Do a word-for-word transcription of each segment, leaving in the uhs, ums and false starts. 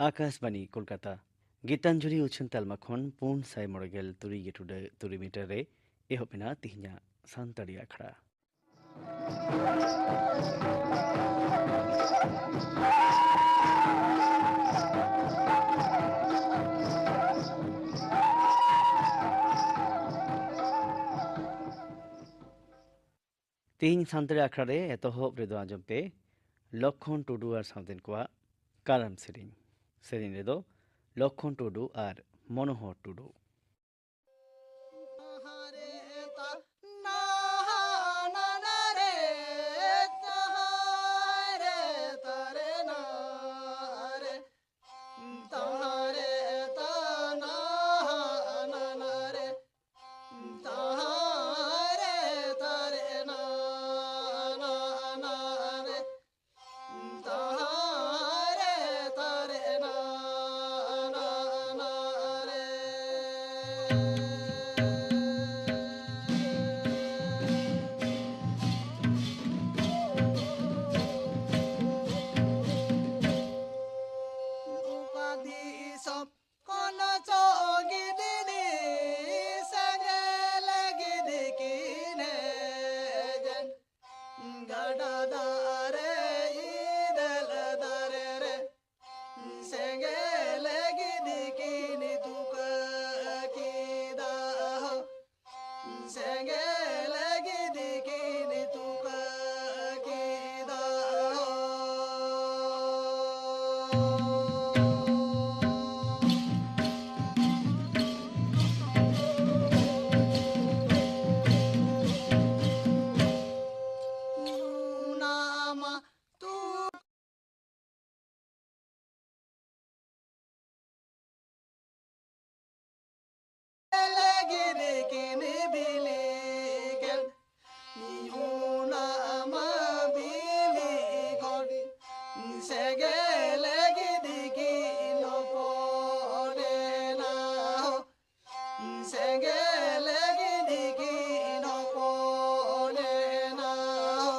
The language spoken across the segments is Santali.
ᱟᱠᱟᱥᱵᱟᱬᱤ ᱠᱳᱞᱠᱟᱛᱟ᱾ ᱜᱤᱛᱟᱧᱡᱚᱞᱤ ᱩᱪᱷᱟᱹᱱ ᱛᱟᱞᱢᱟ ᱠᱷᱚᱱ ᱯᱩᱱ ᱥᱟᱭ ᱢᱚᱬᱮ ᱜᱮᱞ ᱛᱩᱨᱩᱭ ᱜᱮ ᱴᱩᱰᱟᱹᱜ ᱛᱩᱨᱩᱭ ᱢᱤᱴᱟᱨ ᱨᱮ ᱮᱦᱚᱵ ᱮᱱᱟ ᱛᱤᱦᱤᱧᱟᱜ ᱥᱟᱱᱛᱟᱲᱤ ᱟᱠᱷᱲᱟ᱾ ᱛᱤᱦᱤᱧ ᱥᱟᱱᱛᱟᱲᱤ ᱟᱠᱷᱲᱟ ᱨᱮ ᱮᱛᱚᱦᱚᱵ ᱨᱮᱫᱚ ᱟᱸᱡᱚᱢ ᱯᱮ ᱞᱚᱠᱷᱚᱱ ᱴᱩᱰᱩ ᱟᱨ ᱥᱟᱶᱛᱮᱱ ᱠᱚᱣᱟᱜ ᱠᱟᱨᱟᱢ ᱥᱮᱨᱮᱧ᱾ ᱥᱮᱨᱮᱧ ᱨᱮᱫᱚ ᱞᱚᱠᱷᱚᱱ ᱴᱩᱰᱩ ᱟᱨ ᱢᱚᱱᱳᱦᱚᱨ ᱴᱩᱰᱩ᱾ ᱜᱟᱰᱟ ᱫᱟᱨᱮ, ᱤᱫᱟᱹᱞ ᱫᱟᱨᱮ ᱨᱮ, ᱥᱮᱸᱜᱮᱞ ᱜᱤᱫᱤ ᱠᱤᱱ ᱛᱩᱠᱟᱹ ᱠᱮᱫᱟ ᱦᱳ᱾ ᱥᱮᱸᱜᱮᱞ ᱜᱤᱫᱤ ᱠᱤᱱ ᱛᱩᱠᱟᱹ ᱠᱮᱫᱟ ᱦᱳ᱾ ᱚᱱᱟ ᱢᱟ ᱛᱩ ᱞᱟᱹᱜᱤᱫ ᱠᱤᱱ ᱵᱤᱞᱤ ᱠᱮᱫ᱾ ᱚᱱᱟ ᱢᱟ ᱵᱤᱞᱤ ᱠᱷᱚᱱ ᱥᱮᱸᱜᱮᱞ ᱞᱟᱹᱜᱤᱫ ᱠᱤᱱ ᱦᱚᱯᱚᱱᱮᱱᱟ᱾ ᱥᱮᱸᱜᱮᱞ ᱜᱤᱫᱤ ᱠᱤᱱ ᱦᱚᱯᱚᱱᱮᱱᱟ ᱦᱳ᱾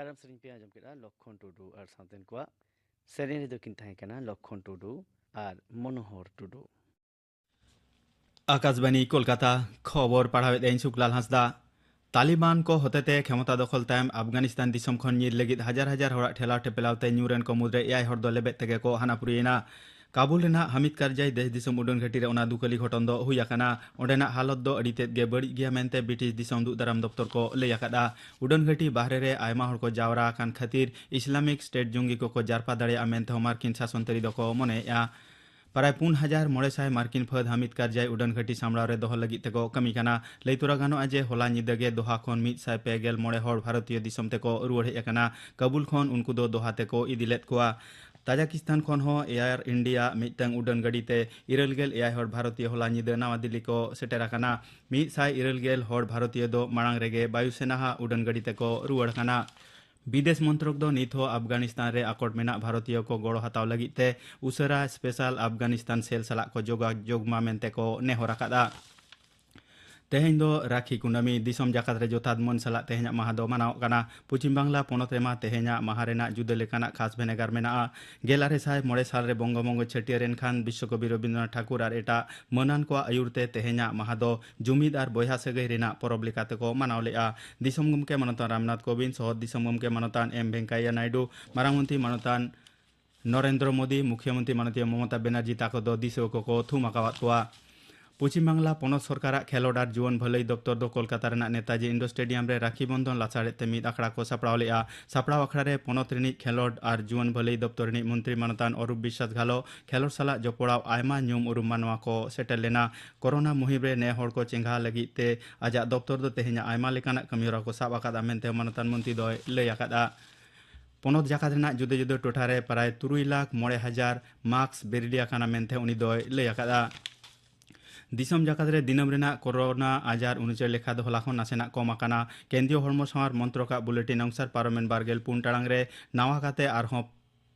ᱠᱟᱨᱟᱢ ᱥᱮᱨᱮᱧ ᱯᱮ ᱟᱸᱡᱚᱢ ᱠᱮᱫᱟ ᱞᱚᱠᱠᱷᱚᱱ ᱴᱩᱰᱩ ᱟᱨ ᱥᱟᱶᱛᱮᱱ ᱠᱚᱣᱟᱜ᱾ ᱥᱮᱨᱮᱧ ᱨᱮᱫᱚ ᱠᱤᱱ ᱛᱟᱦᱮᱸ ᱠᱟᱱᱟ ᱞᱚᱠᱠᱷᱚᱱ ᱴᱩᱰᱩ ᱟᱨ ᱢᱚᱱᱳᱦᱚᱨ ᱴᱩᱰᱩ᱾ ᱟᱠᱟᱥᱵᱟᱱᱤ ᱠᱳᱞᱠᱟᱛᱟ, ᱠᱷᱚᱵᱚᱨ ᱯᱟᱲᱦᱟᱣᱮᱫ ᱟᱹᱧ ᱥᱩᱠᱞᱟᱞ ᱦᱟᱸᱥᱫᱟ᱾ ᱛᱟᱞᱤᱵᱟᱱ ᱠᱚ ᱦᱚᱛᱮᱛᱮ ᱠᱷᱮᱢᱚᱛᱟ ᱫᱚᱠᱷᱚᱞ ᱛᱟᱭᱚᱢ ᱟᱯᱷᱜᱟᱱᱤᱥᱛᱟᱱ ᱫᱤᱥᱚᱢ ᱠᱷᱚᱱ ᱧᱤᱨ ᱞᱟᱹᱜᱤᱫ ᱦᱟᱡᱟᱨ ᱦᱟᱡᱟᱨ ᱦᱚᱲᱟᱜ ᱴᱷᱮᱞᱟᱣ ᱴᱷᱮᱯᱮᱞᱟᱣ ᱛᱮ ᱧᱩᱨ ᱮᱱ ᱠᱚ ᱢᱩᱫᱽᱨᱮ ᱮᱭᱟᱭ ᱦᱚᱲ ᱫᱚ ᱞᱮᱵᱮᱫ ᱛᱮᱜᱮ ᱠᱚ ᱦᱟᱱᱟᱯᱩᱨᱤᱭᱮᱱᱟ᱾ ᱠᱟᱵᱩᱞ ᱨᱮᱱᱟᱜ ᱦᱟᱢᱤᱫ ᱠᱟᱨᱡᱟᱭ ᱫᱮᱥ ᱫᱤᱥᱚᱢ ᱩᱰᱟᱹᱱ ᱜᱷᱟᱹᱴᱤ ᱨᱮ ᱚᱱᱟ ᱫᱩᱠᱟᱹᱞᱤ ᱜᱷᱚᱴᱚᱱ ᱫᱚ ᱦᱩᱭ ᱟᱠᱟᱱᱟ᱾ ᱚᱸᱰᱮᱱᱟᱜ ᱦᱟᱞᱚᱛ ᱫᱚ ᱟᱹᱰᱤ ᱛᱮᱫ ᱜᱮ ᱵᱟᱹᱲᱤᱡ ᱜᱮᱭᱟ ᱢᱮᱱᱛᱮ ᱵᱨᱤᱴᱤᱥ ᱫᱤᱥᱚᱢ ᱫᱩᱜ ᱫᱟᱨᱟᱢ ᱫᱚᱯᱛᱚᱨ ᱠᱚ ᱞᱟᱹᱭ ᱟᱠᱟᱫᱼᱟ᱾ ᱩᱰᱟᱹᱱ ᱜᱷᱟᱹᱴᱤ ᱵᱟᱦᱨᱮ ᱨᱮ ᱟᱭᱢᱟ ᱦᱚᱲ ᱠᱚ ᱡᱟᱣᱨᱟ ᱟᱠᱟᱱ ᱠᱷᱟᱹᱛᱤᱨ ᱤᱥᱞᱟᱢᱤᱠ ᱥᱴᱮᱴ ᱡᱚᱝᱜᱤ ᱠᱚᱠᱚ ᱡᱟᱨᱯᱟ ᱫᱟᱲᱮᱭᱟᱜᱼᱟ ᱢᱮᱱᱛᱮ ᱦᱚᱸ ᱢᱟᱨᱠᱤᱱ ᱥᱟᱥᱚᱱ ᱛᱟᱹᱨᱤ ᱫᱚᱠᱚ ᱢᱚᱱᱮᱭᱮᱫᱼᱟ᱾ ᱯᱨᱟᱭ ᱯᱩᱱ ᱦᱟᱡᱟᱨ ᱢᱚᱬᱮ ᱥᱟᱭ ᱢᱟᱨᱠᱤᱱ ᱯᱷᱟᱹᱫ ᱦᱟᱢᱤᱫ ᱠᱟᱨᱡᱟᱭ ᱩᱰᱟᱹᱱ ᱜᱷᱟᱹᱴᱤ ᱥᱟᱢᱵᱲᱟᱣ ᱨᱮ ᱫᱚᱦᱚ ᱞᱟᱹᱜᱤᱫ ᱛᱮᱠᱚ ᱠᱟᱹᱢᱤ ᱠᱟᱱᱟ᱾ ᱞᱟᱹᱭ ᱛᱚᱨᱟ ᱜᱟᱱᱚᱜᱼᱟ ᱡᱮ ᱦᱚᱞᱟ ᱧᱤᱫᱟᱹ ᱜᱮ ᱫᱚᱦᱟ ᱠᱷᱚᱱ ᱢᱤᱫ ᱥᱟᱭ ᱯᱮ ᱜᱮᱞ ᱢᱚᱬᱮ ᱦᱚᱲ ᱵᱷᱟᱨᱚᱛᱤᱭᱚ ᱫᱤᱥᱚᱢ ᱛᱮᱠᱚ ᱨᱩᱣᱟᱹᱲ ᱦᱮᱡ ᱟᱠᱟᱱᱟ᱾ ᱠᱟᱵᱩᱞ ᱠᱷᱚᱱ ᱩᱱᱠᱩ ᱫᱚ ᱫᱚᱦᱟ ᱛᱮᱠᱚ ᱤᱫᱤ ᱞᱮᱫ ᱠᱚᱣᱟ᱾ ᱛᱟᱡᱟᱠᱤᱥᱛᱟᱱ ᱠᱷᱚᱱ ᱦᱚᱸ ᱮᱭᱟᱨ ᱤᱱᱰᱤᱭᱟ ᱢᱤᱫᱴᱟᱝ ᱩᱰᱟᱹᱱ ᱜᱟᱹᱰᱤ ᱛᱮ ᱤᱨᱟᱹᱞ ᱜᱮᱞ ᱮᱭᱟᱭ ᱦᱚᱲ ᱵᱷᱟᱨᱚᱛᱤᱭᱚ ᱦᱚᱞᱟ ᱧᱤᱫᱟᱹ ᱱᱟᱣᱟ ᱫᱤᱞᱞᱤ ᱠᱚ ᱥᱮᱴᱮᱨ ᱟᱠᱟᱱᱟ᱾ ᱢᱤᱫ ᱥᱟᱭ ᱤᱨᱟᱹᱞ ᱜᱮᱞ ᱦᱚᱲ ᱵᱷᱟᱨᱚᱛᱤᱭᱚ ᱫᱚ ᱢᱟᱲᱟᱝ ᱨᱮᱜᱮ ᱵᱟᱭᱩ ᱥᱮᱱᱟ ᱦᱟᱜ ᱩᱰᱟᱹᱱ ᱜᱟᱹᱰᱤ ᱛᱮᱠᱚ ᱨᱩᱣᱟᱹᱲ ᱟᱠᱟᱱᱟ᱾ ᱵᱤᱫᱮᱥ ᱢᱚᱱᱛᱨᱚᱠ ᱫᱚ ᱱᱤᱛ ᱦᱚᱸ ᱟᱯᱷᱜᱟᱱᱤᱥᱛᱟᱱ ᱨᱮ ᱟᱠᱚᱴ ᱢᱮᱱᱟᱜ ᱵᱷᱟᱨᱚᱛᱤᱭᱚ ᱠᱚ ᱜᱚᱲᱚ ᱦᱟᱛᱟᱣ ᱞᱟᱹᱜᱤᱫ ᱛᱮ ᱩᱥᱟᱹᱨᱟ ᱥᱯᱮᱥᱟᱞ ᱟᱯᱷᱜᱟᱱᱤᱥᱛᱟᱱ ᱥᱮᱞ ᱥᱟᱞᱟᱜ ᱠᱚ ᱡᱳᱜᱟᱡᱳᱜᱽ ᱢᱟ ᱢᱮᱱᱛᱮ ᱠᱚ ᱱᱮᱦᱚᱨ ᱟᱠᱟᱫᱼᱟ᱾ ᱛᱮᱦᱮᱧ ᱫᱚ ᱨᱟᱠᱷᱤ ᱠᱩᱱᱟᱹᱢᱤ᱾ ᱫᱤᱥᱚᱢ ᱡᱟᱠᱟᱛ ᱨᱮ ᱡᱚᱛᱷᱟᱛ ᱢᱟᱹᱱ ᱥᱟᱞᱟᱜ ᱛᱮᱦᱮᱧᱟᱜ ᱢᱟᱦᱟ ᱫᱚ ᱢᱟᱱᱟᱣᱚᱜ ᱠᱟᱱᱟ᱾ ᱯᱚᱪᱷᱤᱢ ᱵᱟᱝᱞᱟ ᱯᱚᱱᱚᱛ ᱨᱮᱢᱟ ᱛᱮᱦᱮᱧᱟᱜ ᱢᱟᱦᱟ ᱨᱮᱱᱟᱜ ᱡᱩᱫᱟᱹ ᱞᱮᱠᱟᱱᱟᱜ ᱠᱷᱟᱥ ᱵᱷᱮᱱᱮᱜᱟᱨ ᱢᱮᱱᱟᱜᱼᱟ᱾ ᱜᱮᱞ ᱟᱨᱮ ᱥᱟᱭ ᱢᱚᱬᱮ ᱥᱟᱞ ᱨᱮ ᱵᱚᱝᱜᱚ ᱵᱚᱝᱜᱚ ᱪᱷᱟᱹᱴᱭᱟᱹᱨ ᱮᱱ ᱠᱷᱟᱱ ᱵᱤᱥᱥᱚᱠᱚᱵᱤ ᱨᱚᱵᱤᱱᱫᱨᱚᱱᱟᱛᱷ ᱴᱷᱟᱠᱩᱨ ᱟᱨ ᱮᱴᱟᱜ ᱢᱟᱹᱱᱟᱱ ᱠᱚᱣᱟᱜ ᱟᱹᱭᱩᱨ ᱛᱮ ᱛᱮᱦᱮᱧᱟᱜ ᱢᱟᱦᱟ ᱫᱚ ᱡᱩᱢᱤᱫ ᱟᱨ ᱵᱚᱭᱦᱟ ᱥᱟᱹᱜᱟᱹᱭ ᱨᱮᱱᱟᱜ ᱯᱚᱨᱚᱵᱽ ᱞᱮᱠᱟ ᱛᱮᱠᱚ ᱢᱟᱱᱟᱣ ᱞᱮᱫᱼᱟ᱾ ᱫᱤᱥᱚᱢ ᱜᱚᱢᱠᱮ ᱢᱟᱱᱚᱛᱟᱱ ᱨᱟᱢᱱᱟᱛᱷ ᱠᱳᱵᱤᱱᱫᱽ, ᱥᱚᱦᱚᱫ ᱫᱤᱥᱚᱢ ᱜᱚᱢᱠᱮ ᱢᱟᱱᱚᱛᱟᱱ ᱮᱢ ᱵᱷᱮᱝᱠᱟᱭᱟ ᱱᱟᱭᱰᱩ, ᱢᱟᱨᱟᱝ ᱢᱚᱱᱛᱨᱤ ᱢᱟᱱᱚᱛᱟᱱ ᱱᱚᱨᱮᱱᱫᱨᱚ ᱢᱳᱫᱤ, ᱢᱩᱠᱷᱭᱚ ᱢᱚᱱᱛᱨᱤ ᱢᱟᱱᱚᱛᱤᱭᱟᱹ ᱢᱚᱢᱚᱛᱟ ᱵᱮᱱᱟᱨᱡᱤ ᱛᱟᱠᱚ ᱫᱚ ᱫᱤᱥᱣᱟᱹ ᱠᱚᱠᱚ ᱛᱷᱩᱢ ᱟᱠᱟᱣᱟᱫ ᱠᱚᱣᱟ᱾ ᱯᱚᱪᱷᱤᱢ ᱵᱟᱝᱞᱟ ᱯᱚᱱᱚᱛ ᱥᱚᱨᱠᱟᱨᱟᱜ ᱠᱷᱮᱞᱚᱰ ᱟᱨ ᱡᱩᱣᱟᱹᱱ ᱵᱷᱟᱹᱞᱟᱹᱭ ᱫᱚᱯᱛᱚᱨ ᱫᱚ ᱠᱳᱞᱠᱟᱛᱟ ᱨᱮᱱᱟᱜ ᱱᱮᱛᱟᱡᱤ ᱤᱱᱰᱳᱨ ᱥᱴᱮᱰᱤᱭᱟᱢ ᱨᱮ ᱨᱟᱠᱷᱤ ᱵᱚᱱᱫᱷᱚᱱ ᱞᱟᱥᱟᱲᱦᱮᱫ ᱛᱮ ᱢᱤᱫ ᱟᱠᱷᱲᱟ ᱠᱚ ᱥᱟᱯᱲᱟᱣ ᱞᱮᱫᱼᱟ᱾ ᱥᱟᱯᱲᱟᱣ ᱟᱠᱷᱲᱟ ᱨᱮ ᱯᱚᱱᱚᱛ ᱨᱤᱱᱤᱡ ᱠᱷᱮᱞᱚᱰ ᱟᱨ ᱡᱩᱣᱟᱹᱱ ᱵᱷᱟᱹᱞᱟᱹᱭ ᱫᱚᱯᱛᱚᱨ ᱨᱤᱱᱤᱡ ᱢᱚᱱᱛᱨᱤ ᱢᱟᱱᱚᱛᱟᱱ ᱚᱨᱩᱯ ᱵᱤᱥᱥᱟᱥ ᱜᱷᱟᱞᱚ ᱠᱷᱮᱞᱚᱰ ᱥᱟᱞᱟᱜ ᱡᱚᱯᱲᱟᱣ ᱟᱭᱢᱟ ᱧᱩᱢ ᱩᱨᱩᱢ ᱢᱟᱱᱣᱟ ᱠᱚ ᱥᱮᱴᱮᱨ ᱞᱮᱱᱟ᱾ ᱠᱳᱨᱳᱱᱟ ᱢᱩᱦᱤᱢ ᱨᱮ ᱱᱮ ᱦᱚᱲ ᱠᱚ ᱪᱮᱸᱜᱷᱟ ᱞᱟᱹᱜᱤᱫ ᱛᱮ ᱟᱡᱟᱜ ᱫᱚᱯᱛᱚᱨ ᱫᱚ ᱛᱮᱦᱮᱧᱟᱜ ᱟᱭᱢᱟ ᱞᱮᱠᱟᱱᱟᱜ ᱠᱟᱹᱢᱤᱦᱚᱨᱟ ᱠᱚ ᱥᱟᱵ ᱟᱠᱟᱫᱼᱟ ᱢᱮᱱᱛᱮ ᱢᱟᱱᱚᱛᱟᱱ ᱢᱚᱱᱛᱨᱤ ᱫᱚᱭ ᱞᱟᱹᱭ ᱟᱠᱟᱫᱼᱟ᱾ ᱯᱚᱱᱚᱛ ᱡᱟᱠᱟᱛ ᱨᱮᱱᱟᱜ ᱡᱩᱫᱟᱹ ᱡᱩᱫᱟᱹ ᱴᱚᱴᱷᱟ ᱨᱮ ᱯᱨᱟᱭ ᱛᱩᱨᱩᱭ ᱞᱟᱠᱷ ᱢᱚᱬᱮ ᱦᱟᱡᱟᱨ ᱢᱟᱥᱠ ᱵᱤᱨᱤᱰᱤ ᱟᱠᱟᱱᱟ ᱢᱮᱱᱛᱮ ᱩᱱᱤ ᱫᱚᱭ ᱞᱟᱹᱭ ᱟᱠᱟᱫᱼᱟ᱾ ᱫᱤᱥᱚᱢ ᱡᱟᱠᱟᱛ ᱨᱮ ᱫᱤᱱᱟᱹᱢ ᱨᱮᱱᱟᱜ ᱠᱳᱨᱳᱱᱟ ᱟᱡᱟᱨ ᱩᱱᱩᱪᱟᱹᱨ ᱞᱮᱠᱷᱟ ᱫᱚ ᱦᱚᱞᱟ ᱠᱷᱚᱱ ᱱᱟᱥᱮᱱᱟᱜ ᱠᱚᱢ ᱟᱠᱟᱱᱟ᱾ ᱠᱮᱱᱫᱨᱤᱭᱚ ᱦᱚᱲᱢᱚ ᱥᱟᱶᱟᱨ ᱢᱚᱱᱛᱨᱚᱠᱟᱜ ᱵᱩᱞᱮᱴᱤᱱ ᱚᱱᱩᱥᱟᱨ ᱯᱟᱨᱚᱢᱮᱱ ᱵᱟᱨ ᱜᱮᱞ ᱯᱩᱱ ᱴᱟᱲᱟᱝ ᱨᱮ ᱱᱟᱣᱟ ᱠᱟᱛᱮ ᱟᱨᱦᱚᱸ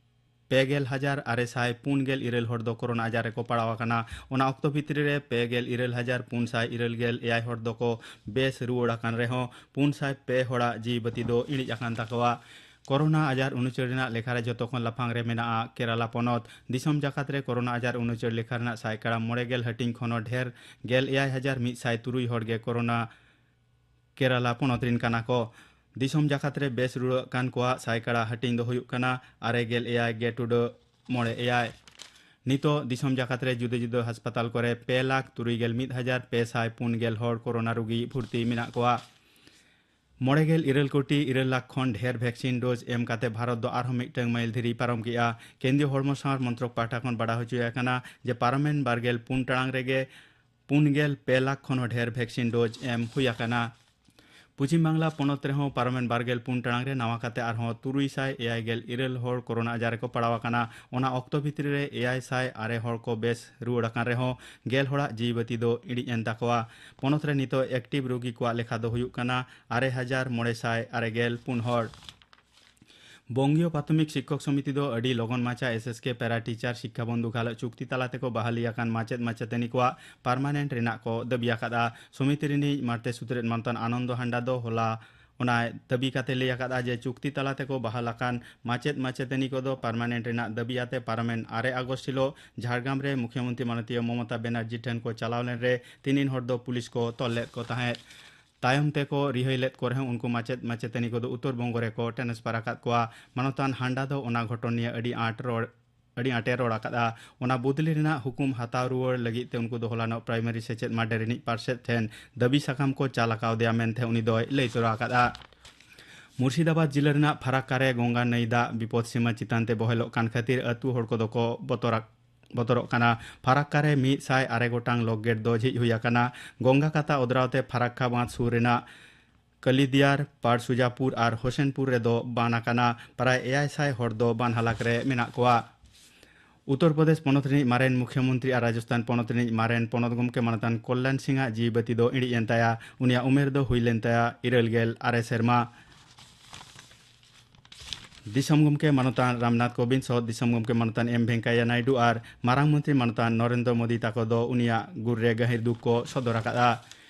ᱯᱮ ᱜᱮᱞ ᱦᱟᱡᱟᱨ ᱟᱨᱮ ᱥᱟᱭ ᱯᱩᱱ ᱜᱮᱞ ᱤᱨᱟᱹᱞ ᱦᱚᱲ ᱫᱚ ᱠᱳᱨᱳᱱᱟ ᱟᱡᱟᱨ ᱨᱮᱠᱚ ᱯᱟᱲᱟᱣ ᱟᱠᱟᱱᱟ᱾ ᱚᱱᱟ ᱚᱠᱛᱚ ᱵᱷᱤᱛᱨᱤ ᱨᱮ ᱯᱮ ᱜᱮᱞ ᱤᱨᱟᱹᱞ ᱦᱟᱡᱟᱨ ᱯᱩᱱ ᱥᱟᱭ ᱤᱨᱟᱹᱞ ᱜᱮᱞ ᱮᱭᱟᱭ ᱦᱚᱲ ᱫᱚᱠᱚ ᱵᱮᱥ ᱨᱩᱣᱟᱹᱲ ᱟᱠᱟᱱ ᱨᱮᱦᱚᱸ ᱯᱩᱱ ᱥᱟᱭ ᱯᱮ ᱦᱚᱲᱟᱜ ᱡᱤᱣᱤ ᱵᱟᱹᱛᱤ ᱫᱚ ᱤᱬᱤᱡ ᱟᱠᱟᱱ ᱛᱟᱠᱚᱣᱟ᱾ ᱠᱳᱨᱳᱱᱟ ᱟᱡᱟᱨ ᱩᱱᱩᱪᱟᱹᱨ ᱨᱮᱱᱟᱜ ᱞᱮᱠᱷᱟ ᱨᱮ ᱡᱚᱛᱚ ᱠᱷᱚᱱ ᱞᱟᱯᱷᱟᱝ ᱨᱮ ᱢᱮᱱᱟᱜᱼᱟ ᱠᱮᱨᱟᱞᱟ ᱯᱚᱱᱚᱛ᱾ ᱫᱤᱥᱚᱢ ᱡᱟᱠᱟᱛ ᱨᱮ ᱠᱳᱨᱳᱱᱟ ᱟᱡᱟᱨ ᱩᱱᱩᱪᱟᱹᱨ ᱞᱮᱠᱷᱟ ᱨᱮᱱᱟᱜ ᱥᱟᱭᱠᱟᱲᱟ ᱢᱚᱬᱮ ᱜᱮᱞ ᱦᱟᱹᱴᱤᱧ ᱠᱷᱚᱱ ᱦᱚᱸ ᱰᱷᱮᱨ ᱜᱮᱞ ᱮᱭᱟᱭ ᱦᱟᱡᱟᱨ ᱢᱤᱫ ᱥᱟᱭ ᱛᱩᱨᱩᱭ ᱦᱚᱲ ᱜᱮ ᱠᱳᱨᱳᱱᱟ ᱠᱮᱨᱟᱞᱟ ᱯᱚᱱᱚᱛ ᱨᱤᱱ ᱠᱟᱱᱟ ᱠᱚ᱾ ᱫᱤᱥᱚᱢ ᱡᱟᱠᱟᱛ ᱨᱮ ᱵᱮᱥ ᱨᱩᱣᱟᱹᱲᱚᱜ ᱠᱟᱱ ᱠᱚᱣᱟᱜ ᱥᱟᱭᱠᱟᱲᱟ ᱦᱟᱹᱴᱤᱧ ᱫᱚ ᱦᱩᱭᱩᱜ ᱠᱟᱱᱟ ᱟᱨᱮ ᱜᱮᱞ ᱮᱭᱟᱭ ᱜᱮ ᱴᱩᱰᱟᱹᱜ ᱢᱚᱬᱮ ᱮᱭᱟᱭ᱾ ᱱᱤᱛᱚᱜ ᱫᱤᱥᱚᱢ ᱡᱟᱠᱟᱛ ᱨᱮ ᱡᱩᱫᱟᱹ ᱡᱩᱫᱟᱹ ᱦᱟᱥᱯᱟᱛᱟᱞ ᱠᱚᱨᱮ ᱯᱮ ᱞᱟᱠᱷ ᱛᱩᱨᱩᱭ ᱜᱮᱞ ᱢᱤᱫ ᱦᱟᱡᱟᱨ ᱯᱮ ᱥᱟᱭ ᱯᱩᱱ ᱜᱮᱞ ᱦᱚᱲ ᱠᱳᱨᱳᱱᱟ ᱨᱩᱜᱤ ᱵᱷᱩᱨᱛᱤ ᱢᱮᱱᱟᱜ ᱠᱚᱣᱟ᱾ ᱢᱚᱬᱮ ᱜᱮᱞ ᱤᱨᱟᱹᱞ ᱠᱳᱴᱤ ᱤᱨᱟᱹᱞ ᱞᱟᱠᱷ ᱠᱷᱚᱱ ᱰᱷᱮᱨ ᱵᱷᱮᱠᱥᱤᱱ ᱰᱳᱡᱽ ᱮᱢ ᱠᱟᱛᱮ ᱵᱷᱟᱨᱚᱛ ᱫᱚ ᱟᱨᱦᱚᱸ ᱢᱤᱫᱴᱟᱝ ᱢᱟᱭᱤᱞ ᱫᱷᱤᱨᱤ ᱯᱟᱨᱚᱢ ᱠᱮᱫᱼᱟ᱾ ᱠᱮᱱᱫᱨᱤᱭᱚ ᱦᱚᱲᱢᱚ ᱥᱟᱶᱟᱨ ᱢᱚᱱᱛᱨᱚᱠ ᱯᱟᱦᱴᱟ ᱠᱷᱚᱱ ᱵᱟᱰᱟᱭ ᱦᱚᱪᱚᱭ ᱟᱠᱟᱱᱟ ᱡᱮ ᱯᱟᱨᱚᱢᱮᱱ ᱵᱟᱨ ᱜᱮᱞ ᱯᱩᱱ ᱴᱟᱲᱟᱝ ᱨᱮᱜᱮ ᱯᱩᱱ ᱜᱮᱞ ᱯᱮ ᱞᱟᱠᱷ ᱠᱷᱚᱱ ᱦᱚᱸ ᱰᱷᱮᱨ ᱵᱷᱮᱠᱥᱤᱱ ᱰᱳᱡᱽ ᱮᱢ ᱦᱩᱭ ᱟᱠᱟᱱᱟ᱾ ᱯᱚᱪᱷᱤᱢ ᱵᱟᱝᱞᱟ ᱯᱚᱱᱚᱛ ᱨᱮᱦᱚᱸ ᱯᱟᱨᱚᱢᱮᱱ ᱵᱟᱨ ᱜᱮᱞ ᱯᱩᱱ ᱴᱟᱲᱟᱝ ᱨᱮ ᱱᱟᱣᱟ ᱠᱟᱛᱮ ᱟᱨᱦᱚᱸ ᱛᱩᱨᱩᱭ ᱥᱟᱭ ᱮᱭᱟᱭ ᱜᱮᱞ ᱤᱨᱟᱹᱞ ᱦᱚᱲ ᱠᱳᱨᱳᱱᱟ ᱟᱡᱟᱨ ᱨᱮᱠᱚ ᱯᱟᱲᱟᱣ ᱟᱠᱟᱱᱟ᱾ ᱚᱱᱟ ᱚᱠᱛᱚ ᱵᱷᱤᱛᱨᱤ ᱨᱮ ᱮᱭᱟᱭ ᱥᱟᱭ ᱟᱨᱮ ᱦᱚᱲ ᱠᱚ ᱵᱮᱥ ᱨᱩᱣᱟᱹᱲ ᱟᱠᱟᱱ ᱨᱮᱦᱚᱸ ᱜᱮᱞ ᱦᱚᱲᱟᱜ ᱡᱤᱣᱤ ᱵᱟᱹᱛᱤ ᱫᱚ ᱤᱬᱤᱡ ᱮᱱ ᱛᱟᱠᱚᱣᱟ᱾ ᱯᱚᱱᱚᱛ ᱨᱮ ᱱᱤᱛᱚᱜ ᱮᱠᱴᱤᱵᱷ ᱨᱳᱜᱤ ᱠᱚᱣᱟᱜ ᱞᱮᱠᱷᱟ ᱫᱚ ᱦᱩᱭᱩᱜ ᱠᱟᱱᱟ ᱟᱨᱮ ᱦᱟᱡᱟᱨ ᱢᱚᱬᱮ ᱥᱟᱭ ᱟᱨᱮ ᱜᱮᱞ ᱯᱩᱱ ᱦᱚᱲ᱾ ᱵᱚᱝᱜᱤᱭᱚ ᱯᱨᱟᱛᱷᱚᱢᱤᱠ ᱥᱤᱠᱠᱷᱚᱠ ᱥᱚᱢᱤᱛᱤ ᱫᱚ ᱟᱹᱰᱤ ᱞᱚᱜᱚᱱ ᱢᱟᱪᱷᱟ ᱮᱥ ᱮᱥ ᱠᱮ ᱯᱮᱨᱟ ᱴᱤᱪᱟᱨ ᱥᱤᱠᱠᱷᱟ ᱵᱚᱱᱫᱷᱩ ᱜᱟᱞᱚᱪ ᱪᱩᱠᱛᱤ ᱛᱟᱞᱟ ᱛᱮᱠᱚ ᱵᱟᱦᱟᱞᱤ ᱟᱠᱟᱱ ᱢᱟᱪᱮᱫ ᱢᱟᱪᱮᱛᱟᱹᱱᱤ ᱠᱚᱣᱟᱜ ᱯᱟᱨᱢᱟᱱᱮᱱᱴ ᱨᱮᱱᱟᱜ ᱠᱚ ᱫᱟᱹᱵᱤ ᱟᱠᱟᱫᱼᱟ᱾ ᱥᱚᱢᱤᱛᱤ ᱨᱤᱱᱤᱡ ᱢᱟᱬᱛᱮ ᱥᱩᱛᱨᱮᱫ ᱢᱟᱱᱚᱛᱟᱱ ᱟᱱᱚᱱᱫᱚ ᱦᱟᱱᱰᱟ ᱫᱚ ᱦᱚᱞᱟ ᱚᱱᱟ ᱫᱟᱹᱵᱤ ᱠᱟᱛᱮ ᱞᱟᱹᱭ ᱟᱠᱟᱫᱼᱟ ᱡᱮ ᱪᱩᱠᱛᱤ ᱛᱟᱞᱟ ᱛᱮᱠᱚ ᱵᱟᱦᱟᱞ ᱟᱠᱟᱱ ᱢᱟᱪᱮᱫ ᱢᱟᱪᱮᱛᱟᱹᱱᱤ ᱠᱚᱫᱚ ᱯᱟᱨᱢᱟᱱᱮᱱᱴ ᱨᱮᱱᱟᱜ ᱫᱟᱹᱵᱤ ᱟᱛᱮ ᱯᱟᱨᱚᱢᱮᱱ ᱟᱨᱮ ᱟᱜᱚᱥᱴ ᱦᱤᱞᱳᱜ ᱡᱷᱟᱲᱜᱨᱟᱢ ᱨᱮ ᱢᱩᱠᱷᱭᱟᱹᱢᱚᱱᱛᱨᱤ ᱢᱟᱱᱚᱛᱤᱭᱟᱹ ᱢᱚᱢᱚᱛᱟ ᱵᱮᱱᱟᱨᱡᱤ ᱴᱷᱮᱱ ᱠᱚ ᱪᱟᱞᱟᱣ ᱞᱮᱱ ᱨᱮ ᱛᱤᱱᱤᱱ ᱦᱚᱲ ᱫᱚ ᱯᱩᱞᱤᱥ ᱠᱚ ᱛᱚᱞ ᱞᱮᱫ ᱠᱚ ᱛᱟᱦᱮᱸᱫ᱾ ᱛᱟᱭᱚᱢ ᱛᱮᱠᱚ ᱨᱤᱦᱟᱹᱭ ᱞᱮᱫ ᱠᱚ ᱨᱮᱦᱚᱸ ᱩᱱᱠᱩ ᱢᱟᱪᱮᱫ ᱢᱟᱪᱮᱛᱟᱹᱱᱤ ᱠᱚᱫᱚ ᱩᱛᱛᱚᱨ ᱵᱚᱝᱜᱚ ᱨᱮᱠᱚ ᱴᱨᱟᱱᱥᱯᱷᱟᱨ ᱟᱠᱟᱫ ᱠᱚᱣᱟ᱾ ᱢᱟᱱᱚᱛᱟᱱ ᱦᱟᱱᱰᱟ ᱫᱚ ᱚᱱᱟ ᱜᱷᱚᱴᱚᱱ ᱱᱤᱭᱮ ᱟᱹᱰᱤ ᱟᱸᱴ ᱨᱚᱲ ᱟᱹᱰᱤ ᱟᱸᱴᱮ ᱨᱚᱲ ᱟᱠᱟᱫᱼᱟ᱾ ᱚᱱᱟ ᱵᱚᱫᱞᱤ ᱨᱮᱱᱟᱜ ᱦᱩᱠᱩᱢ ᱦᱟᱛᱟᱣ ᱨᱩᱣᱟᱹᱲ ᱞᱟᱹᱜᱤᱫ ᱛᱮ ᱩᱱᱠᱩ ᱫᱚ ᱦᱚᱞᱟᱱᱚᱜ ᱯᱨᱟᱭᱢᱟᱨᱤ ᱥᱮᱪᱮᱫ ᱢᱟᱰᱮ ᱨᱤᱱᱤᱡ ᱯᱟᱨᱥᱮᱛ ᱴᱷᱮᱱ ᱫᱟᱹᱵᱤ ᱥᱟᱠᱟᱢ ᱠᱚ ᱪᱟᱞ ᱟᱠᱟᱣᱫᱮᱭᱟ ᱢᱮᱱᱛᱮ ᱩᱱᱤ ᱫᱚᱭ ᱞᱟᱹᱭ ᱛᱚᱨᱟ ᱟᱠᱟᱫᱼᱟ᱾ ᱢᱩᱨᱥᱤᱫᱟᱵᱟᱫᱽ ᱡᱤᱞᱟᱹ ᱨᱮᱱᱟᱜ ᱯᱷᱟᱨᱟᱠᱠᱟ ᱨᱮ ᱜᱚᱝᱜᱟ ᱱᱟᱹᱭ ᱫᱟᱜ ᱵᱤᱯᱚᱫ ᱥᱤᱢᱟᱹ ᱪᱮᱛᱟᱱ ᱛᱮ ᱵᱚᱦᱮᱞᱚᱜ ᱠᱟᱱ ᱠᱷᱟᱹᱛᱤᱨ ᱟᱹᱛᱩ ᱦᱚᱲ ᱠᱚᱫᱚ ᱠᱚ ᱵᱚᱛᱚᱨᱟᱜ ᱵᱚᱛᱚᱨᱚᱜ ᱠᱟᱱᱟ᱾ ᱯᱷᱟᱨᱟᱠᱠᱟ ᱨᱮ ᱢᱤᱫ ᱥᱟᱭ ᱟᱨᱮ ᱜᱚᱴᱟᱝ ᱞᱚᱠ ᱜᱮᱴ ᱫᱚ ᱡᱷᱤᱡ ᱦᱩᱭ ᱟᱠᱟᱱᱟ᱾ ᱜᱚᱝᱜᱟ ᱠᱟᱛᱟ ᱚᱫᱽᱨᱟᱣ ᱛᱮ ᱯᱷᱟᱨᱟᱠᱠᱟ ᱵᱟᱸᱫᱷ ᱥᱩᱨ ᱨᱮᱱᱟᱜ ᱠᱟᱞᱤᱫᱤᱭᱟᱨ, ᱯᱟᱲᱥᱩᱡᱟᱯᱩᱨ ᱟᱨ ᱦᱳᱥᱮᱱᱯᱩᱨ ᱨᱮᱫᱚ ᱵᱟᱱ ᱟᱠᱟᱱᱟ᱾ ᱯᱨᱟᱭ ᱮᱭᱟᱭ ᱥᱟᱭ ᱦᱚᱲ ᱫᱚ ᱵᱟᱱ ᱦᱟᱞᱟᱠ ᱨᱮ ᱢᱮᱱᱟᱜ ᱠᱚᱣᱟ᱾ ᱩᱛᱛᱚᱨ ᱯᱨᱚᱫᱮᱥ ᱯᱚᱱᱚᱛ ᱨᱤᱱᱤᱡ ᱢᱟᱨᱮᱱ ᱢᱩᱠᱷᱭᱟᱹᱢᱚᱱᱛᱨᱤ ᱟᱨ ᱨᱟᱡᱚᱥᱛᱷᱟᱱ ᱯᱚᱱᱚᱛ ᱨᱤᱱᱤᱡ ᱢᱟᱨᱮᱱ ᱯᱚᱱᱚᱛ ᱜᱚᱢᱠᱮ ᱢᱟᱱᱚᱛᱟᱱ ᱠᱚᱞᱞᱟᱱ ᱥᱤᱝ ᱟᱜ ᱡᱤᱣᱤ ᱵᱟᱹᱛᱤ ᱫᱚ ᱤᱬᱤᱡ ᱮᱱ ᱛᱟᱭᱟ᱾ ᱩᱱᱤᱭᱟᱜ ᱩᱢᱮᱨ ᱫᱚ ᱦᱩᱭ ᱞᱮᱱ ᱛᱟᱭᱟ ᱤᱨᱟᱹᱞ ᱜᱮᱞ ᱟᱨᱮ ᱥᱮᱨᱢᱟ᱾ ᱫᱤᱥᱚᱢ ᱜᱚᱢᱠᱮ ᱢᱟᱱᱚᱛᱟᱱ ᱨᱟᱢᱱᱟᱛᱷ ᱠᱳᱵᱤᱱᱫᱽ ᱥᱚᱦᱚ ᱫᱤᱥᱚᱢ ᱜᱚᱢᱠᱮ ᱢᱟᱱᱚᱛᱟᱱ ᱮᱢ ᱵᱷᱮᱝᱠᱟᱭᱟ ᱱᱟᱭᱰᱩ ᱟᱨ ᱢᱟᱨᱟᱝ ᱢᱚᱱᱛᱨᱤ ᱢᱟᱱᱚᱛᱟᱱ ᱱᱚᱨᱮᱱᱫᱨᱚ ᱢᱳᱫᱤ ᱛᱟᱠᱚ ᱫᱚ ᱩᱱᱤᱭᱟᱜ ᱜᱩᱨ ᱨᱮ ᱜᱟᱹᱦᱤᱨ ᱫᱩᱠ ᱠᱚ ᱥᱚᱫᱚᱨ ᱟᱠᱟᱫᱼᱟ᱾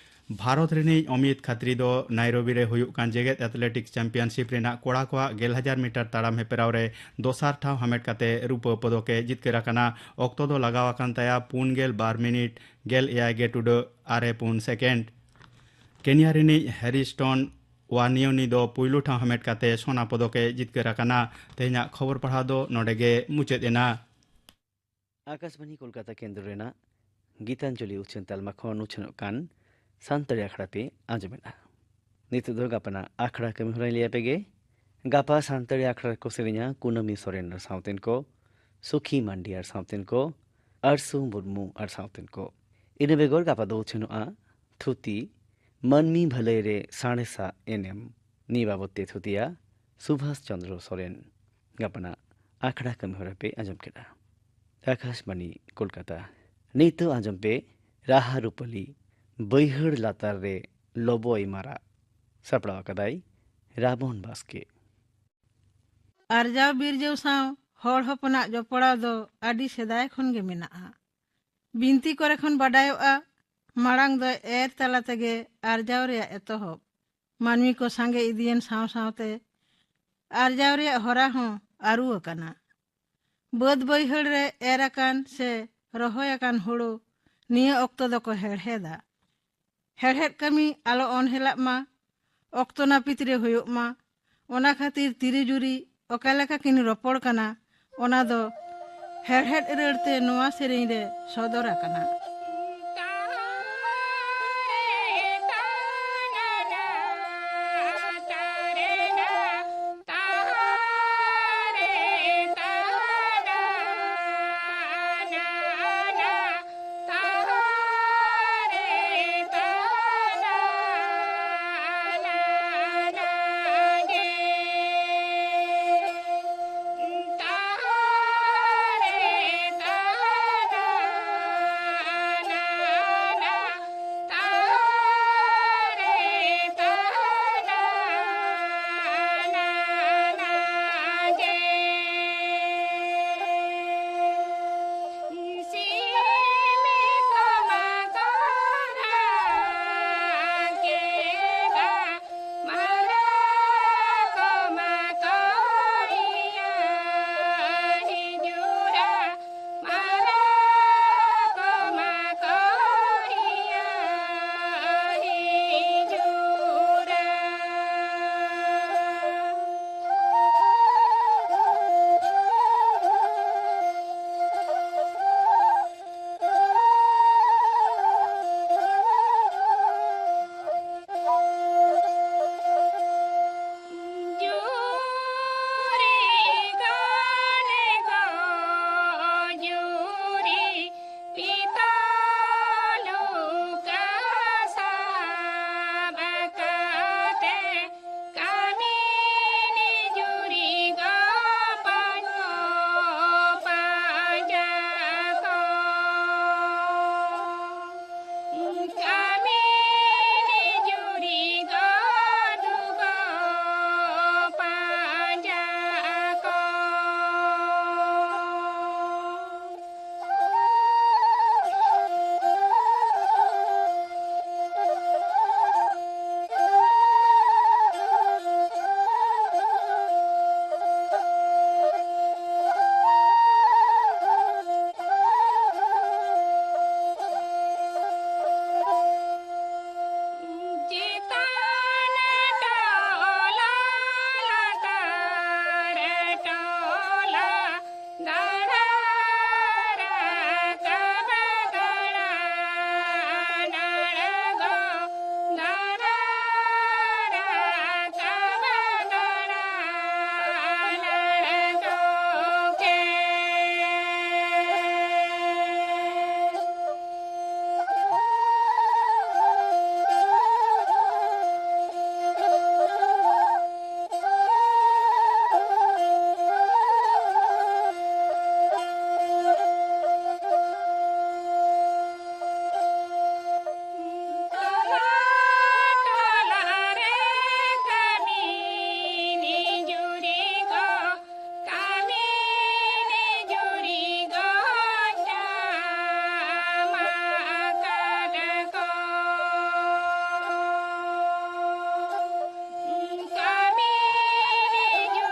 ᱵᱷᱟᱨᱚᱛ ᱨᱤᱱᱤᱡ ᱚᱢᱤᱛ ᱠᱷᱟᱛᱨᱤ ᱫᱚ ᱱᱟᱭᱨᱳᱵᱤ ᱨᱮ ᱦᱩᱭᱩᱜ ᱠᱟᱱ ᱡᱮᱜᱮᱛ ᱮᱛᱷᱞᱮᱴᱤᱠᱥ ᱪᱟᱢᱯᱤᱭᱟᱱᱥᱤᱯ ᱨᱮᱱᱟᱜ ᱠᱚᱲᱟ ᱠᱚᱣᱟᱜ ᱜᱮᱞ ᱦᱟᱡᱟᱨ ᱢᱤᱴᱟᱨ ᱛᱟᱲᱟᱢ ᱦᱮᱯᱨᱟᱣ ᱨᱮ ᱫᱚᱥᱟᱨ ᱴᱷᱟᱶ ᱦᱟᱢᱮᱴ ᱠᱟᱛᱮ ᱨᱩᱯᱟᱹ ᱯᱚᱫᱚᱠ ᱮ ᱡᱤᱛᱠᱟᱹᱨ ᱟᱠᱟᱱᱟ᱾ ᱚᱠᱛᱚ ᱫᱚ ᱞᱟᱜᱟᱣ ᱟᱠᱟᱱ ᱛᱟᱭᱟ ᱯᱩᱱ ᱜᱮᱞ ᱵᱟᱨ ᱢᱤᱱᱤᱴ ᱜᱮᱞ ᱮᱭᱟᱭ ᱜᱮ ᱴᱩᱰᱟᱹᱜ ᱟᱨᱮ ᱯᱩᱱ ᱥᱮᱠᱮᱱᱰ᱾ ᱠᱮᱱᱤᱭᱟ ᱨᱤᱱᱤᱡ ᱦᱮᱨᱤᱥᱴᱚᱱ ᱣᱟᱱᱤᱭᱚᱱᱤ ᱫᱚ ᱯᱩᱭᱞᱩ ᱴᱷᱟᱶ ᱦᱟᱢᱮᱴ ᱠᱟᱛᱮ ᱥᱚᱱᱟ ᱯᱚᱫᱚᱠ ᱮ ᱡᱤᱛᱠᱟᱹᱨ ᱟᱠᱟᱱᱟ᱾ ᱛᱮᱦᱮᱧᱟᱜ ᱠᱷᱚᱵᱚᱨ ᱯᱟᱲᱦᱟᱣ ᱫᱚ ᱱᱚᱰᱮ ᱜᱮ ᱢᱩᱪᱟᱹᱫ ᱮᱱᱟ᱾ ᱟᱠᱟᱥᱵᱟᱱᱤ ᱠᱳᱞᱠᱟᱛᱟ ᱠᱮᱱᱫᱨᱚ ᱨᱮᱱᱟᱜ ᱜᱤᱛᱟᱧᱡᱚᱞᱤ ᱩᱪᱷᱟᱹᱱ ᱛᱟᱞᱢᱟ ᱠᱷᱚᱱ ᱩᱪᱷᱟᱹᱱᱚᱜ ᱠᱟᱱ ᱥᱟᱱᱛᱟᱲᱤ ᱟᱠᱷᱲᱟ ᱯᱮ ᱟᱸᱡᱚᱢᱮᱫᱼᱟ᱾ ᱱᱤᱛᱚᱜ ᱫᱚ ᱜᱟᱯᱟᱱᱟᱜ ᱟᱠᱷᱲᱟ ᱠᱟᱹᱢᱤ ᱦᱚᱨᱟᱧ ᱞᱟᱹᱭ ᱟᱯᱮ ᱜᱮ᱾ ᱜᱟᱯᱟ ᱥᱟᱱᱛᱟᱲᱤ ᱟᱠᱷᱲᱟ ᱨᱮᱠᱚ ᱥᱮᱨᱮᱧᱟ ᱠᱩᱱᱟᱹᱢᱤ ᱥᱚᱨᱮᱱ ᱟᱨ ᱥᱟᱶᱛᱮᱱ ᱠᱚ, ᱥᱩᱠᱷᱤ ᱢᱟᱱᱰᱤ ᱟᱨ ᱥᱟᱶᱛᱮᱱ ᱠᱚ, ᱟᱨᱥᱩ ᱢᱩᱨᱢᱩ ᱟᱨ ᱥᱟᱶᱛᱮᱱ ᱠᱚ᱾ ᱤᱱᱟᱹ ᱵᱮᱜᱚᱨ ᱜᱟᱯᱟ ᱫᱚ ᱩᱪᱷᱟᱹᱱᱚᱜᱼᱟ ᱛᱷᱩᱛᱤ, ᱢᱟᱹᱱᱢᱤ ᱵᱷᱟᱹᱞᱟᱹᱭ ᱨᱮ ᱥᱟᱬᱮᱥᱟᱜ ᱮᱱᱮᱢ᱾ ᱱᱤᱭᱟᱹ ᱵᱟᱵᱚᱫ ᱛᱮ ᱛᱷᱩᱛᱤᱭᱟ ᱥᱩᱵᱷᱟᱥ ᱪᱚᱸᱫᱽᱨᱚ ᱥᱚᱨᱮᱱ᱾ ᱜᱟᱯᱟᱱᱟᱜ ᱟᱠᱷᱲᱟ ᱠᱟᱹᱢᱤ ᱦᱚᱨᱟ ᱯᱮ ᱟᱸᱡᱚᱢ ᱠᱮᱫᱟ᱾ ᱟᱠᱟᱥᱵᱟᱱᱤ ᱠᱳᱞᱠᱟᱛᱟ᱾ ᱱᱤᱛᱚᱜ ᱟᱸᱡᱚᱢ ᱯᱮ ᱨᱟᱦᱟ ᱨᱩᱯᱟᱹᱞᱤ, ᱵᱟᱹᱭᱦᱟᱹᱲ ᱞᱟᱛᱟᱨ ᱨᱮ ᱞᱚᱵᱚᱭ ᱢᱟᱨᱟᱜ᱾ ᱥᱟᱯᱲᱟᱣ ᱟᱠᱟᱫᱟᱭ ᱨᱟᱵᱚᱱ ᱵᱟᱥᱠᱮ᱾ ᱟᱨᱡᱟᱣ ᱵᱤᱨᱡᱟᱹᱣ ᱥᱟᱶ ᱦᱚᱲ ᱦᱚᱯᱚᱱᱟᱜ ᱡᱚᱯᱲᱟᱣ ᱫᱚ ᱟᱹᱰᱤ ᱥᱮᱫᱟᱭ ᱠᱷᱚᱱ ᱜᱮ ᱢᱮᱱᱟᱜᱼᱟ᱾ ᱵᱤᱱᱛᱤ ᱠᱚᱨᱮ ᱠᱷᱚᱱ ᱵᱟᱰᱟᱭᱚᱜᱼᱟ, ᱢᱟᱲᱟᱝ ᱫᱚ ᱮᱨ ᱛᱟᱞᱟ ᱛᱮᱜᱮ ᱟᱨᱡᱟᱣ ᱨᱮᱭᱟᱜ ᱮᱛᱚᱦᱚᱵ᱾ ᱢᱟᱹᱱᱢᱤ ᱠᱚ ᱥᱟᱸᱜᱮ ᱤᱫᱤᱭᱮᱱ ᱥᱟᱶ ᱥᱟᱶᱛᱮ ᱟᱨᱡᱟᱣ ᱨᱮᱭᱟᱜ ᱦᱚᱨᱟ ᱦᱚᱸ ᱟᱹᱨᱩ ᱟᱠᱟᱱᱟ᱾ ᱵᱟᱹᱫᱽ ᱵᱟᱹᱭᱦᱟᱹᱲ ᱨᱮ ᱮᱨ ᱟᱠᱟᱱ ᱥᱮ ᱨᱚᱦᱚᱭ ᱟᱠᱟᱱ ᱦᱩᱲᱩ ᱱᱤᱭᱟᱹ ᱚᱠᱛᱚ ᱫᱚᱠᱚ ᱦᱮᱲᱦᱮᱫᱟ᱾ ᱦᱮᱲᱦᱮᱫ ᱠᱟᱹᱢᱤ ᱟᱞᱚ ᱚᱱᱦᱮᱞᱟᱜ ᱢᱟ, ᱚᱠᱛᱚ ᱱᱟᱹᱯᱤᱛ ᱨᱮ ᱦᱩᱭᱩᱜ ᱢᱟ, ᱚᱱᱟ ᱠᱷᱟᱹᱛᱤᱨ ᱛᱤᱨᱤ ᱡᱩᱨᱤ ᱚᱠᱟ ᱞᱮᱠᱟ ᱠᱤᱱ ᱨᱚᱯᱚᱲ ᱠᱟᱱᱟ, ᱚᱱᱟ ᱫᱚ ᱦᱮᱲᱦᱮᱫ ᱨᱟᱹᱲ ᱛᱮ ᱱᱚᱣᱟ ᱥᱮᱨᱮᱧ ᱨᱮ ᱥᱚᱫᱚᱨ ᱟᱠᱟᱱᱟ᱾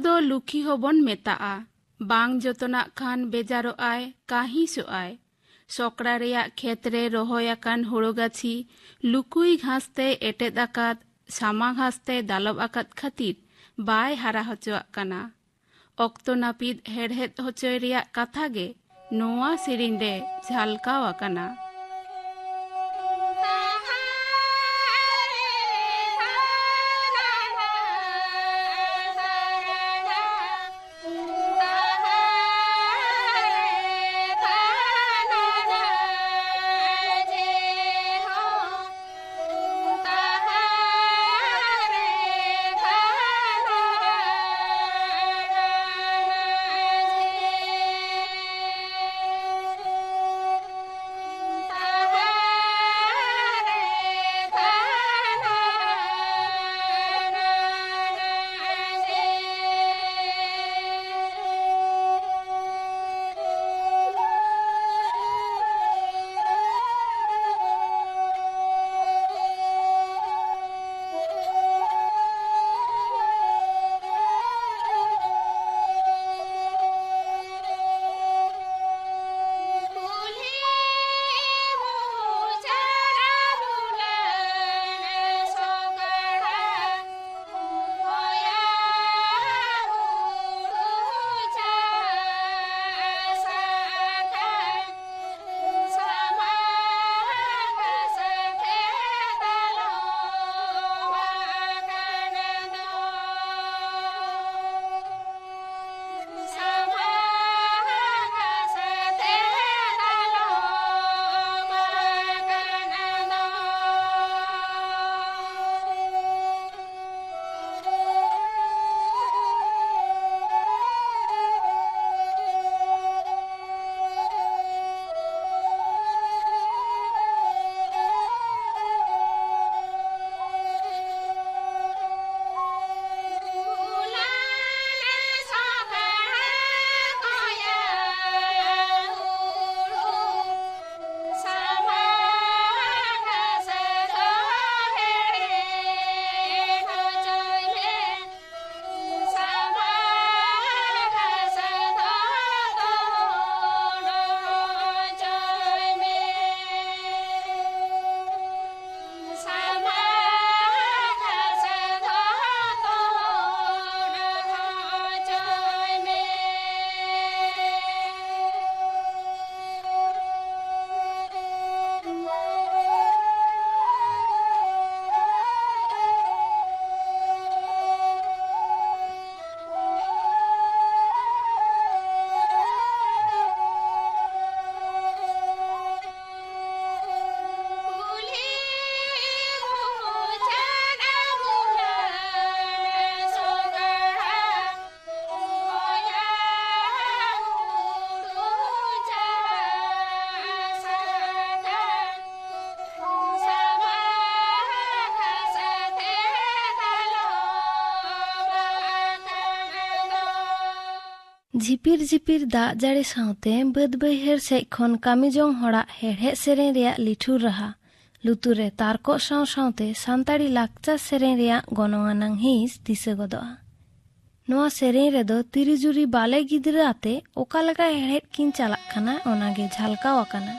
ᱫᱚ ᱞᱩᱠᱷᱤ ᱦᱚᱸᱵᱚᱱ ᱢᱮᱛᱟᱜᱼᱟ᱾ ᱵᱟᱝ ᱡᱚᱛᱚᱱᱟᱜ ᱠᱷᱟᱱ ᱵᱮᱡᱟᱨᱚᱜᱼᱟᱭ, ᱠᱟᱹᱦᱤᱥᱚᱜᱼᱟᱭ᱾ ᱥᱚᱠᱲᱟ ᱨᱮᱭᱟᱜ ᱠᱷᱮᱛ ᱨᱮ ᱨᱚᱦᱚᱭ ᱟᱠᱟᱱ ᱦᱳᱲᱳ ᱜᱟᱹᱪᱷᱤ ᱞᱩᱠᱩᱭ ᱜᱷᱟᱥ ᱛᱮᱭ ᱮᱴᱮᱫ ᱟᱠᱟᱫ, ᱥᱟᱢᱟ ᱜᱷᱟᱥ ᱛᱮᱭ ᱫᱟᱞᱚᱵ ᱟᱠᱟᱫ ᱠᱷᱟᱹᱛᱤᱨ ᱵᱟᱭ ᱦᱟᱨᱟ ᱦᱚᱪᱚᱣᱟᱜ ᱠᱟᱱᱟ᱾ ᱚᱠᱛᱚ ᱱᱟᱹᱯᱤᱛ ᱦᱮᱲᱦᱮᱫ ᱦᱚᱪᱚᱭ ᱨᱮᱭᱟᱜ ᱠᱟᱛᱷᱟ ᱜᱮ ᱱᱚᱣᱟ ᱥᱮᱨᱮᱧ ᱨᱮ ᱡᱷᱟᱞᱠᱟᱣ ᱟᱠᱟᱱᱟ᱾ ᱡᱷᱤᱯᱤᱨ ᱡᱷᱤᱯᱤᱨ ᱫᱟᱜ ᱡᱟᱹᱲᱤ ᱥᱟᱶᱛᱮ ᱵᱟᱹᱫᱽ ᱵᱟᱹᱭᱦᱟᱹᱲ ᱥᱮᱫ ᱠᱷᱚᱱ ᱠᱟᱹᱢᱤ ᱡᱚᱝ ᱦᱚᱲᱟᱜ ᱦᱮᱲᱦᱮᱫ ᱥᱮᱨᱮᱧ ᱨᱮᱭᱟᱜ ᱞᱤᱴᱷᱩᱨ ᱨᱟᱦᱟ ᱞᱩᱛᱩᱨ ᱨᱮ ᱛᱟᱨᱠᱚᱜ ᱥᱟᱶ ᱥᱟᱶᱛᱮ ᱥᱟᱱᱛᱟᱲᱤ ᱞᱟᱠᱪᱟᱨ ᱥᱮᱨᱮᱧ ᱨᱮᱭᱟᱜ ᱜᱚᱱᱚᱝ ᱟᱱᱟᱝ ᱦᱤᱸᱥ ᱫᱤᱥᱟᱹ ᱜᱚᱫᱚᱜᱼᱟ᱾ ᱱᱚᱣᱟ ᱥᱮᱨᱮᱧ ᱨᱮᱫᱚ ᱛᱤᱨᱤ ᱡᱩᱨᱤ ᱵᱟᱞᱮ ᱜᱤᱫᱽᱨᱟᱹ ᱟᱛᱮ ᱚᱠᱟ ᱞᱮᱠᱟ ᱦᱮᱲᱦᱮᱫ ᱠᱤᱱ ᱪᱟᱞᱟᱜ ᱠᱟᱱᱟ, ᱚᱱᱟ ᱜᱮ ᱡᱷᱟᱞᱠᱟᱣ ᱟᱠᱟᱱᱟ᱾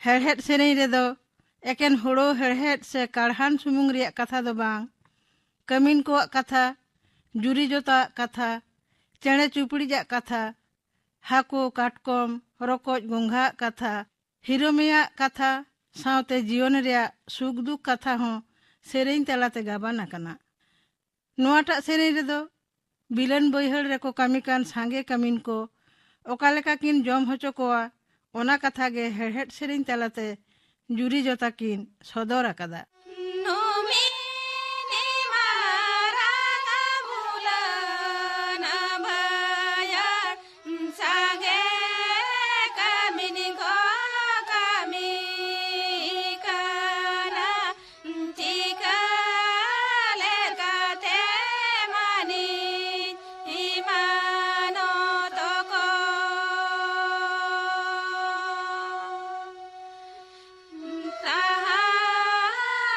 ᱦᱮᱲᱦᱮᱫ ᱥᱮᱨᱮᱧ ᱨᱮᱫᱚ ᱮᱠᱮᱱ ᱦᱳᱲᱳ ᱦᱮᱲᱦᱮᱫ ᱥᱮ ᱠᱟᱲᱦᱟᱱ ᱥᱩᱢᱩᱝ ᱨᱮᱭᱟᱜ ᱠᱟᱛᱷᱟ ᱫᱚ ᱵᱟᱝ, ᱠᱟᱹᱢᱤᱱ ᱠᱚᱣᱟᱜ ᱠᱟᱛᱷᱟ, ᱡᱩᱨᱤ ᱡᱚᱛᱟᱣᱟᱜ ᱠᱟᱛᱷᱟ, ᱪᱮᱬᱮ ᱪᱩᱯᱲᱤᱡᱟᱜ ᱠᱟᱛᱷᱟ, ᱦᱟᱹᱠᱩ, ᱠᱟᱴᱠᱚᱢ, ᱨᱚᱠᱚᱡ, ᱜᱚᱸᱜᱷᱟᱣᱟᱜ ᱠᱟᱛᱷᱟ, ᱦᱤᱨᱳᱢᱤᱭᱟᱜ ᱠᱟᱛᱷᱟ ᱥᱟᱶᱛᱮ ᱡᱤᱭᱚᱱ ᱨᱮᱭᱟᱜ ᱥᱩᱠ ᱫᱩᱠ ᱠᱟᱛᱷᱟ ᱦᱚᱸ ᱥᱮᱨᱮᱧ ᱛᱟᱞᱟᱛᱮ ᱜᱟᱵᱟᱱ ᱟᱠᱟᱱᱟ᱾ ᱱᱚᱣᱟᱴᱟᱜ ᱥᱮᱨᱮᱧ ᱨᱮᱫᱚ ᱵᱤᱞᱟᱹᱱ ᱵᱟᱹᱭᱦᱟᱹᱲ ᱨᱮᱠᱚ ᱠᱟᱹᱢᱤ ᱠᱟᱱ ᱥᱟᱸᱜᱮ ᱠᱟᱹᱢᱤᱱ ᱠᱚ ᱚᱠᱟ ᱞᱮᱠᱟ ᱠᱤᱱ ᱡᱚᱢ ᱦᱚᱪᱚ ᱠᱚᱣᱟ, ᱚᱱᱟ ᱠᱟᱛᱷᱟ ᱜᱮ ᱦᱮᱲᱦᱮᱫ ᱥᱮᱨᱮᱧ ᱛᱟᱞᱟᱛᱮ ᱡᱩᱨᱤ ᱡᱚᱛᱟ ᱠᱤᱱ ᱥᱚᱫᱚᱨ ᱟᱠᱟᱫᱟ᱾ ᱥᱟᱸᱜᱮ ᱠᱟᱹᱢᱤᱱ ᱠᱚ ᱠᱟᱹᱢᱤ ᱠᱟᱱᱟ, ᱪᱤᱠᱟᱹ ᱞᱮᱠᱟᱛᱮ ᱢᱟᱹᱱᱤᱡ ᱢᱟᱱᱚᱛ ᱠᱚ ᱛᱟᱦᱟᱸ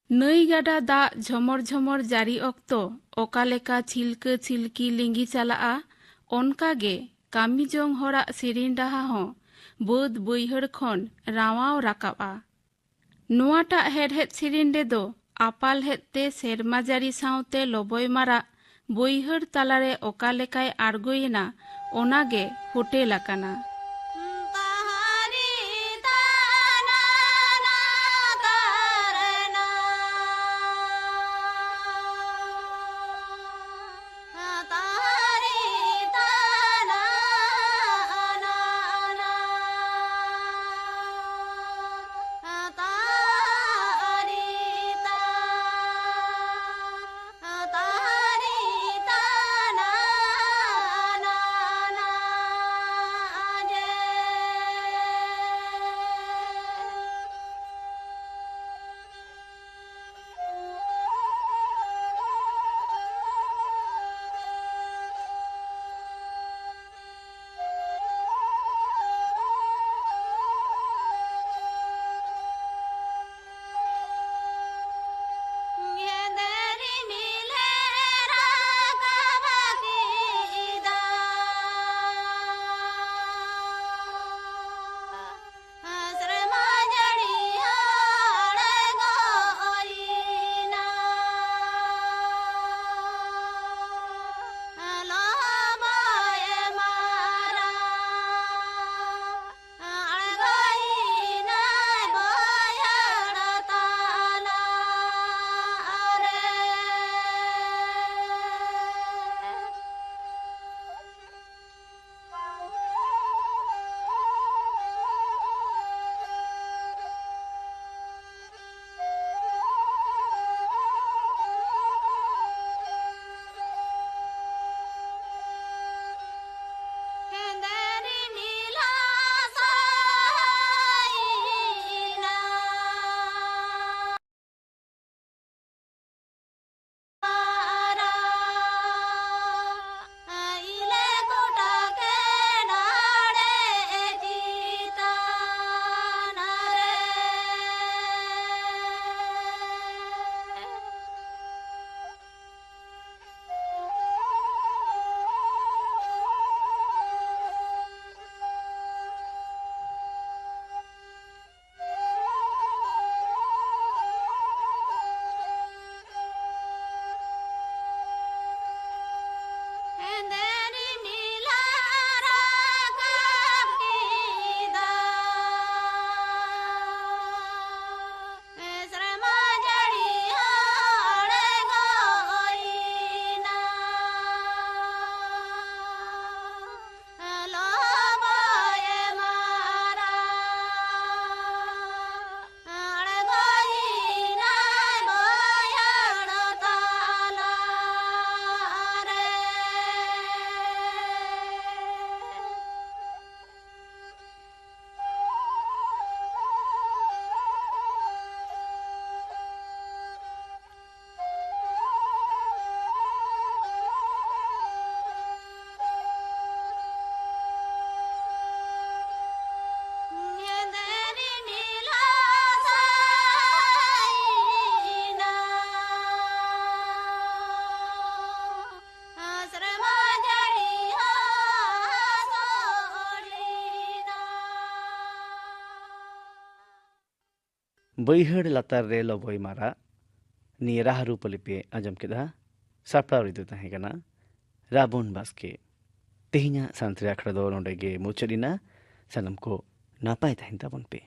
ᱱᱟᱹᱭ ᱜᱟᱰᱟ ᱫᱟᱜ ᱡᱷᱚᱢᱚᱨ ᱡᱷᱚᱢᱚᱨ ᱡᱟᱹᱨᱤ ᱚᱠᱛᱚ ᱚᱠᱟ ᱞᱮᱠᱟ ᱪᱷᱤᱞᱠᱟᱹ ᱪᱷᱤᱞᱠᱤ ᱞᱤᱸᱜᱤ ᱪᱟᱞᱟᱜᱼᱟ, ᱚᱱᱠᱟ ᱜᱮ ᱠᱟᱹᱢᱤ ᱡᱚᱝ ᱦᱚᱲᱟᱜ ᱥᱮᱨᱮᱧ ᱨᱟᱦᱟ ᱦᱚᱸ ᱵᱟᱹᱫᱽ ᱵᱟᱹᱭᱦᱟᱹᱲ ᱠᱷᱚᱱ ᱨᱟᱶᱟᱣ ᱨᱟᱠᱟᱵᱼᱟ᱾ ᱱᱚᱣᱟᱴᱟᱜ ᱦᱮᱲᱦᱮᱫ ᱥᱮᱨᱮᱧ ᱨᱮᱫᱚ ᱟᱯᱟᱞ ᱦᱮᱫ ᱛᱮ ᱥᱮᱨᱢᱟ ᱡᱟᱹᱨᱤ ᱥᱟᱶᱛᱮ ᱞᱚᱵᱚᱭ ᱢᱟᱨᱟᱜ ᱵᱟᱹᱭᱦᱟᱹᱲ ᱛᱟᱞᱟᱨᱮ ᱚᱠᱟ ᱞᱮᱠᱟᱭ ᱟᱬᱜᱚᱭᱮᱱᱟ, ᱚᱱᱟᱜᱮ ᱯᱷᱩᱴᱮᱞ ᱟᱠᱟᱱᱟ᱾ ᱵᱟᱹᱭᱦᱟᱹᱲ ᱞᱟᱛᱟᱨ ᱨᱮ ᱞᱚᱵᱚᱭ ᱢᱟᱨᱟᱜ᱾ ᱱᱤᱭᱟᱹ ᱨᱟᱦᱟ ᱨᱩᱯᱟᱹᱞᱤ ᱯᱮ ᱟᱸᱡᱚᱢ ᱠᱮᱫᱟ᱾ ᱥᱟᱯᱲᱟᱣᱤᱡ ᱫᱚ ᱛᱟᱦᱮᱸ ᱠᱟᱱᱟ ᱨᱟᱵᱚᱱ ᱵᱟᱥᱠᱮ᱾ ᱛᱮᱦᱮᱧᱟᱜ ᱥᱟᱱᱛᱟᱲᱤ ᱟᱠᱷᱲᱟ ᱫᱚ ᱱᱚᱰᱮ ᱜᱮ ᱢᱩᱪᱟᱹᱫ ᱮᱱᱟ᱾ ᱥᱟᱱᱟᱢ ᱠᱚ ᱱᱟᱯᱟᱭ ᱛᱟᱦᱮᱱ ᱛᱟᱵᱚᱱ ᱯᱮ᱾